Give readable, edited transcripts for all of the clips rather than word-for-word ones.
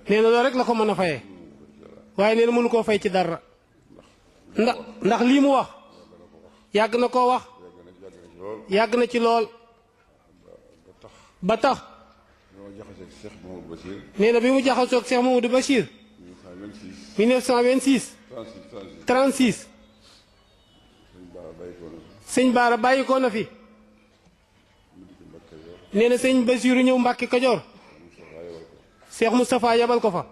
nee na loolu rek la ko mën a fayee waaye nee na mënu koo fay ci dara ndax lii mu wax yàgg na koo wax yàgg na ci lool ba tax nee na bi mu jaxasoo ak Cheikh Mamadou Bachir 1926 36 sëñ Baara bàyyi ko na fi nee na sëñ Basiiru ñëw Mbàkke Kajoor Cheikh Moustapha yabal ko fa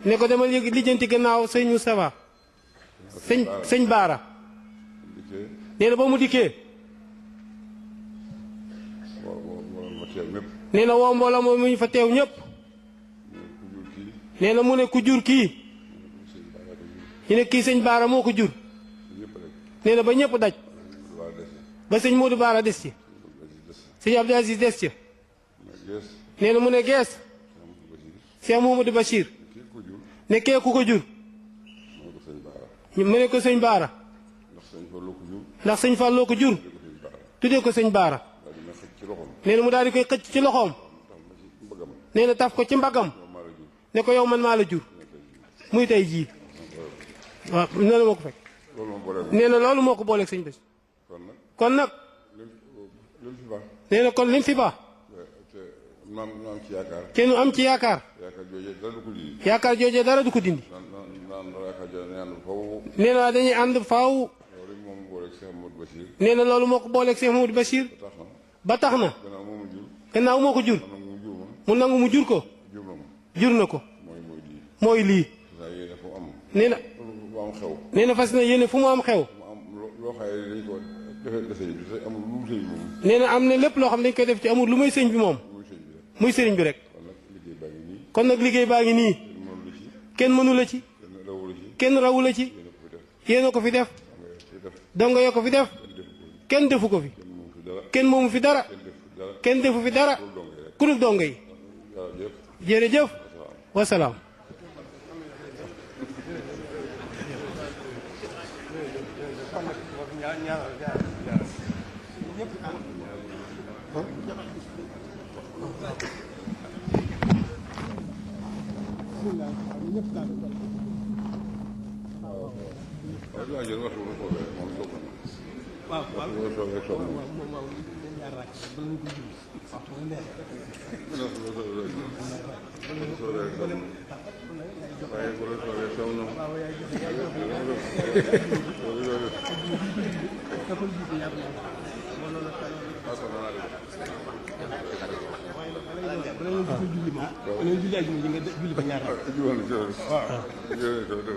ne ko demal lijjanti gannaaw sëñ Moustapha sëñ Baara nee na ba mu dikkee nee na woo mbooloo moom mu ñu fa teew ñëpp nee na mu ne ku jur kii ñu ne kii sëñ Baara moo ko jur nee na ba ñëpp daj ba sëñ Modou Baara des ci sëñ Abdou Aziz des ci nee na mu ne gees Cheikh Mouhamadou Bachir ne kee ku ko jur mu ne ko sëñ Baara ndax sëñ Falloo ko jur tuddee ko sëñ Baara nee na mu daal di koy xëcc ci loxoom nee na taf ko ci mbagam ne ko yow man maa la jur muy tey jii waaw nee na moo ko fekk nee na loolu moo ko booleeg sëñ bés kon nag nee na kon lim fi ba te nu am ci yaakaar yaakaar joojee dara du ko dindi nee na dañuy ànd faaw nee na loolu moo ko booleeg Cheikh Mamadou Bachir ba tax na gannaaw moo ko jur mu nangu mu jur ko jur na ko mooy lii nee na fas na yéene fu mu am xew nee na am na lépp loo xam ne dañ koy def ci amul lu muy sëñ bi moom muy sëriñ bi rek kon nag liggéey baa ngi nii kenn mënu la ci kenn rawu la ci yéen a ko fi def dongo yoo ko fi def kenn defu ko fi kenn moomu fi dara kenn defu fi dara ku dul dongo yi jërëjëf wasalaam.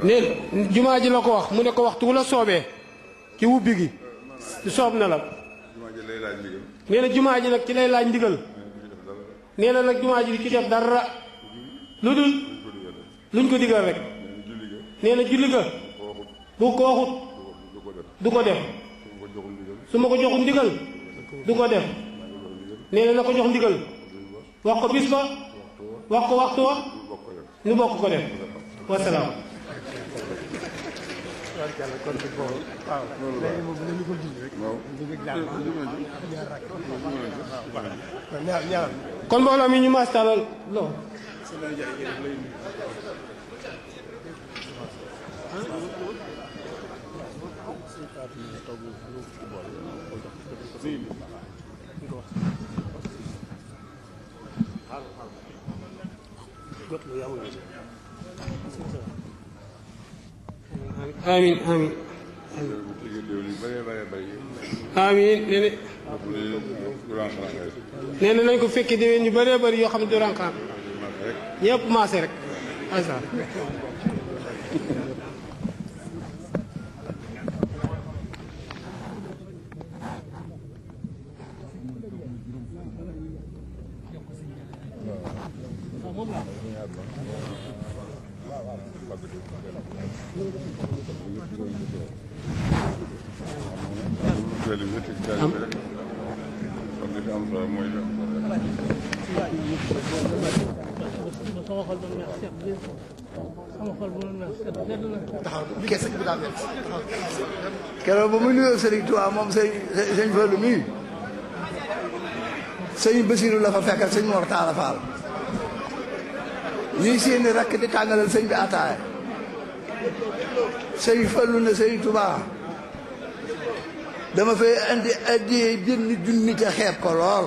neen jumaa ji la ko wax mu ne ko waxtu wu la soobee ci wubbi gi soob na la nee na jumaa ji nag ci lay laaj ndigal nee na nag jumaa ji di ci def dara lu dul luñ ko digal rek nee na julli ga bu ko waxut du ko def su ma ko joxul ndigal du ko def nee na ko jox ndigal wax ko bis ba wax ko waxtu wa ñu bokk ko def wasalaam. kon mbooloo mi ñu maas talal lo amiin amiin amiin nee na nañ ko fekkee déwén ñu bëree bëri yoo xam ne du rankaan ñëpp maase rek asa keroog ba muy nuyoo Sëriñ Tuubaa moom sëñ Fallu mii sëñ Basiiru la fa fekkal sëñ Mor Talla Fall ñuy seeni rakk di tàngalal sëñ bi ataaya sëñ Fallu na sëñ Tuubaa dama fay andi addi jënn junni te xeeb ko lool